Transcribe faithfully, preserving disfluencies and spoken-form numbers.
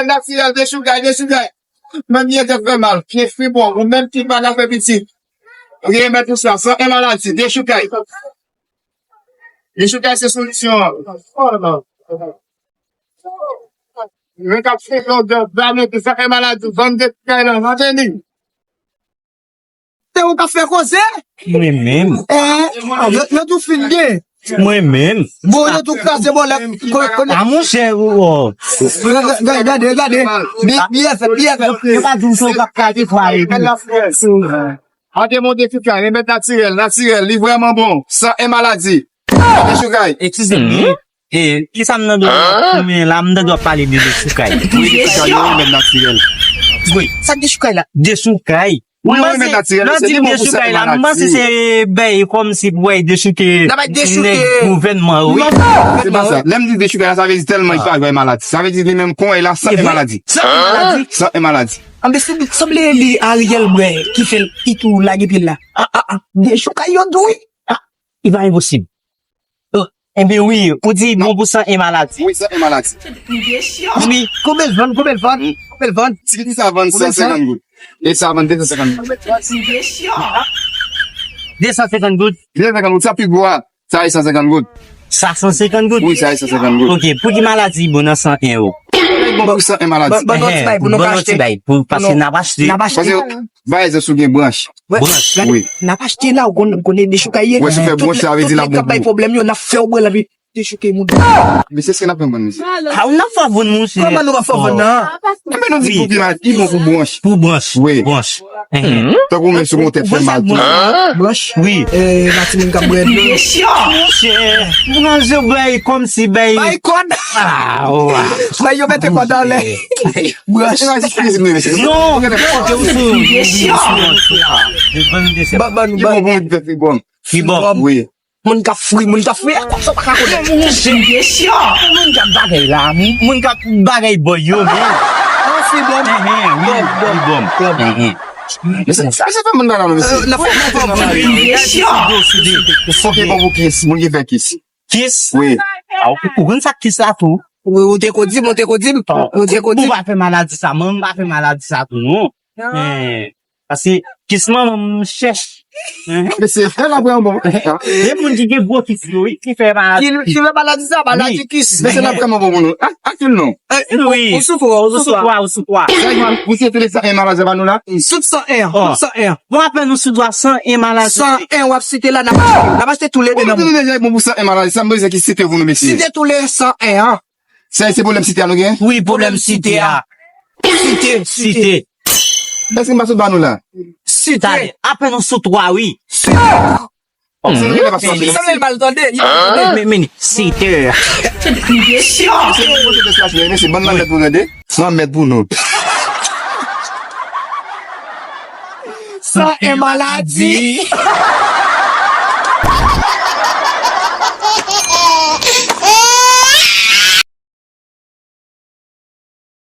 Natirèl, dechoukay, dechoukay. Menm yè tèt fè mal, pye fri bon, ou menm ki pa ka fè pitit. Remèd pou sa, san en maladi, dechoukay. Dechoukay se solisyon an. Mwen k ap fè lòdè, bale, san en maladi, vann dechoukay lan, vann li. Se ou k ap fè koze? Mwen menm. Eh, yo, yo tou fin gen. Mwen menm. Bon, yo tou kraze bòlèt. Ko-, ko-, a monchè, o. Gade, gade, gade. Bi-, biyè fèt, biyè fèt. Yo pa di w se ou k ap kraze fwa yo. An de mo dechoukay, remèd natirèl, natirèl, li vrèman bon, san en maladi. Dechoukay. Eskize m, e, kisa m nan do men la, m nan do ap pale de dechoukay. Wi, dechoukay, yon remèd natirèl. Wi. Sa dechoukay la? Dechoukay. Wi, yon remèd natirèl, lè w di dechoukay la, m panse se bay kòmsi pou bay dechouke nèg gouvènman yo, wi. Se pa sa. Lè m di dechoukay la, sa vle di tèlman li pa jwe maladi. Sa vle di li menm konway la, san en maladi. San en maladi. San en maladi. Anben, sanble li Ariel Bray ki fè l, ki tou lage pye l la. Ah, ah, ah. Dechoukay yo dou, wi. Ah, li pa enposib. Oh, enben wi, ou di bon pou san en maladi. Wi, san en maladi. Wi, konbyen l vann, konbyen l vann, konbyen l vann? Ti piti sa vann san senkant goud. E sa vann de san senkant goud. De san senkant goud? De san senkant goud, sa pi gwo a. Sa e san senkant goud. Sa san senkant goud? Wi, sa e san senkant goud. Ok, pou ki maladi bon nan san en yo? Li bon pou san en maladi. Ban, ban nou ti bay pou nou ka achte. Ban nou ti bay pou, paske n ap achte. N ap achte. Paske, pa egzanp, si w gen branch. Branch. Wi. N ap achte la, ou konn, ou konnen dechoukay ye. Wè, si w fè branch, sa vle di l ap bon pou ou. Tout nèg k ap bay pwoblèm yo, n ap fè yo pran l, epi dechouke moun. Mesye, èske n ap fè vann, mesye? A, n ap fè vann, monchè. Kòman nou pa fè vann nan? Enben, nou di pou ki maladi, li bon pou branch. Pou branch. Wi. Branch. Tankou ou menm si w gen yon tèt fè mal tou. Branch. Wi. E, la timoun k ap bwè dlo. Monchè, manje bay kòmsi bay. Bay kòd. Ah, wa. Bay yo mete kòd anlè. Branch. Non, kote ou sou. Ban, ban, ban. Tribòm. Tribòm. Wi. Moun k ap fri, moun k ap fri, kòmsa w pa ka konnen. Moun k ap bagay la, moun k ap bagay bòy yo, men. An, tribòm. Wi, tribòm. Mesye, sa, sa fè moun bagay la, mesye. N ap fè, n ap fè. Fòk e bon pou kis, moun ki fè kis. Kis? Wi. A, ou, ou konn sa kis la tou? Wi, ou te ko di m, ou te ko di m. Ou te ko di m. Ou pa fè maladi sa, manman m pa fè maladi sa tou, non. Men, paske kis manman m chèch. Mesye, fè la vrèman bon. E moun ki gen gwo kis yo, wi, ki fè maladi. Ki, ki fè maladi sa, maladi kis. Mesye, la vrèman bon pou nou. Ak, ak tout non. Wi. Ou sou twa, ou sou twa. Ou sou twa, ou sou twa. Ou se tele san en maladi pa nou la? Tout san en, tout san en. Bon, apre nou sou twa san en maladi. San en w ap site la, n ap achte, n ap achte toulede nan moun. Bon, bon, bon, bon, san en maladi, sa m bezwen ki site pou nou, mesye. Site toulede san en an. Sa se pwoblèm site a nou gen? Wi, pwoblèm site a. Site, site. Èske m pa sot ba nou la? Site. Apre nou sou twa, wi. Site. Sanble l mal tande, li mal tande. Men, men, men, site. Mesye, bon, se de slashe, mesye, bann lanmèd pou gade. Lanmèd pou nou. San en maladi.